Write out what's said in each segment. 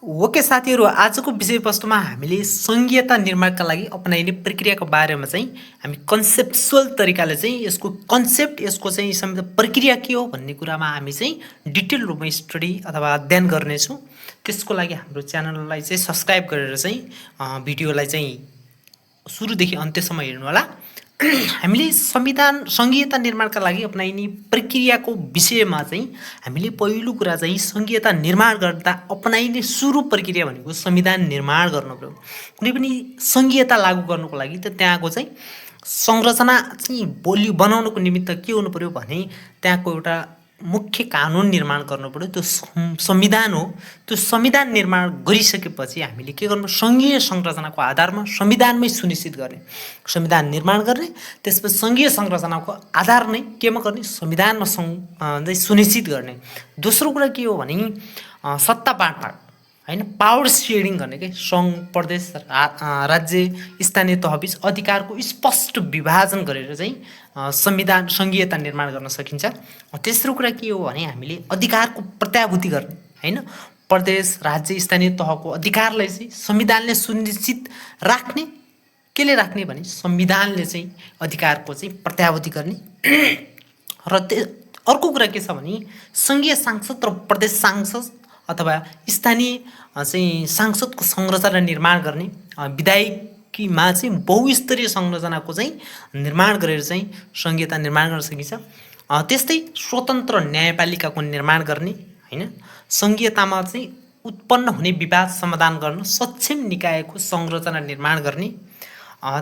Okay साथीहरू, आजको विषयवस्तुमा हामीले सङ्घीयता निर्माणका लागि अपनाइने प्रक्रियाको बारेमा चाहिँ हामी कन्सेप्चुअल तरिकाले चाहिँ यसको कन्सेप्ट, यसको चाहिँ प्रक्रिया के हो भन्ने कुरामा हामी चाहिँ डिटेल रूपमा स्टडी अथवा अध्ययन गर्नेछौँ। त्यसको लागि हाम्रो च्यानललाई चाहिँ सब्सक्राइब गरेर चाहिँ भिडियोलाई चाहिँ सुरुदेखि अन्त्यसम्म हेर्नु होला। हामीले सङ्घीयता निर्माणका लागि अपनाइने प्रक्रियाको विषयमा चाहिँ हामीले पहिलो कुरा चाहिँ सङ्घीयता निर्माण गर्दा अपनाइने सुरु प्रक्रिया भनेको संविधान निर्माण गर्नु पर्यो। कुनै पनि सङ्घीयता लागू गर्नुको लागि त त्यहाँको चाहिँ संरचना चाहिँ बलियो बनाउनुको निमित्त के हुनु पर्यो भने त्यहाँको एउटा मुख्य कानुन निर्माण गर्नु पर्यो। त्यो संविधान हो। त्यो संविधान निर्माण गरिसकेपछि हामीले के गर्नु, सङ्घीय संरचनाको आधारमा संविधानमै सुनिश्चित गर्ने, संविधान निर्माण गर्ने, त्यसपछि सङ्घीय संरचनाको आधार नै केमा गर्ने, संविधानमा सुनिश्चित गर्ने। दोस्रो कुरा के हो भने सत्ता बाँडफाँड हैन, पावर सेयरिङ गर्ने के, सङ्घ, प्रदेश, राज्य, स्थानीय तहबीच अधिकारको स्पष्ट विभाजन गरेर चाहिँ संविधान सङ्घीयता निर्माण गर्न सकिन्छ। तेस्रो कुरा के हो भने हामीले अधिकारको प्रत्याभूति गर्ने हैन, प्रदेश, राज्य, स्थानीय तहको अधिकारलाई चाहिँ संविधानले सुनिश्चित राख्ने। केले राख्ने भने संविधानले चाहिँ अधिकारको चाहिँ प्रत्याभूति गर्ने। र अर्को कुरा के छ भने सङ्घीय सांसद र प्रदेश सांसद अथवा स्थानीय चाहिँ सांसदको संरचना निर्माण गर्ने, विधायकीमा चाहिँ बहुस्तरीय संरचनाको चाहिँ निर्माण गरेर चाहिँ सङ्घीयता निर्माण गर्न सकिन्छ। त्यस्तै स्वतन्त्र न्यायपालिकाको निर्माण गर्ने हैन, सङ्घीयतामा चाहिँ उत्पन्न हुने विवाद समाधान गर्न सक्षम निकायको संरचना निर्माण गर्ने।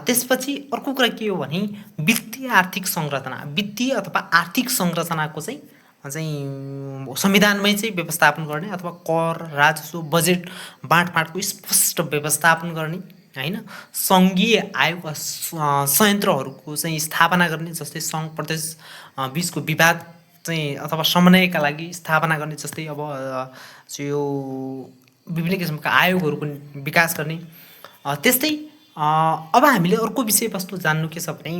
त्यसपछि अर्को कुरा के हो भने वित्तीय आर्थिक संरचना, वित्तीय अथवा आर्थिक संरचनाको चाहिँ संविधानमै चाहिँ व्यवस्थापन गर्ने अथवा कर, राजस्व, बजेट बाँडफाँडको स्पष्ट व्यवस्थापन गर्ने हैन, सङ्घीय आयोग संयन्त्रहरूको चाहिँ स्थापना गर्ने, जस्तै सङ्घ प्रदेश बिचको विवाद चाहिँ अथवा समन्वयका लागि स्थापना गर्ने, जस्तै अब यो विभिन्न किसिमका आयोगहरूको विकास गर्ने। त्यस्तै अब हामीले अर्को विषयवस्तु जान्नु के छ भने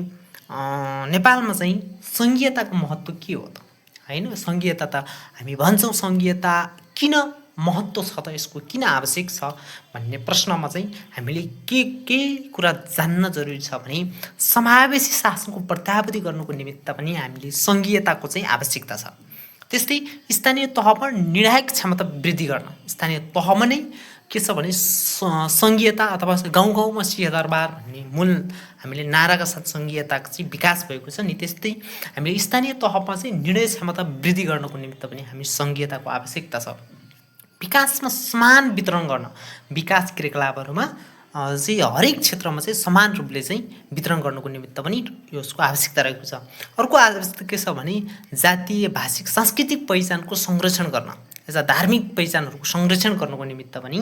नेपालमा चाहिँ सङ्घीयताको महत्त्व के हो त हैन। सङ्घीयता त हामी भन्छौँ सङ्घीयता किन महत्त्व छ त, यसको किन आवश्यक छ भन्ने प्रश्नमा चाहिँ हामीले के कुरा जान्न जरुरी छ भने समावेशी शासनको प्रत्याभूति गर्नुको निमित्त पनि हामीले सङ्घीयताको चाहिँ आवश्यकता छ। त्यस्तै स्थानीय तहमा निर्णायक क्षमता वृद्धि गर्न, स्थानीय तहमा नै के छ भने सङ्घीयता अथवा गाउँ गाउँमा सिंहदरबार भन्ने मूल हामीले नाराका साथ सङ्घीयताको चाहिँ विकास भएको छ नि। त्यस्तै हामीले स्थानीय तहमा चाहिँ निर्णय क्षमता वृद्धि गर्नको निमित्त पनि हामी सङ्घीयताको आवश्यकता छ। विकासमा समान वितरण गर्न, विकास क्रियाकलापहरूमा चाहिँ हरेक क्षेत्रमा चाहिँ समान रूपले चाहिँ वितरण गर्नुको निमित्त पनि यसको आवश्यकता रहेको छ। अर्को आवश्यकता के छ भने जातीय, भाषिक, सांस्कृतिक पहिचानको संरक्षण गर्न, यस्ता धार्मिक पहिचानहरूको संरक्षण गर्नुको निमित्त पनि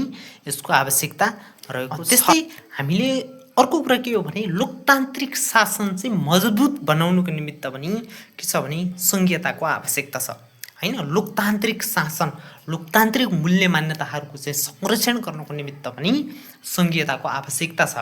यसको आवश्यकता रहेको छ। त्यस्तै हामीले अर्को कुरा के हो भने लोकतान्त्रिक शासन चाहिँ मजबुत बनाउनुको निमित्त पनि के छ भने सङ्घीयताको आवश्यकता छ हैन। लोकतान्त्रिक शासन, लोकतान्त्रिक मूल्य मान्यताहरूको चाहिँ संरक्षण गर्नुको निमित्त पनि सङ्घीयताको आवश्यकता छ।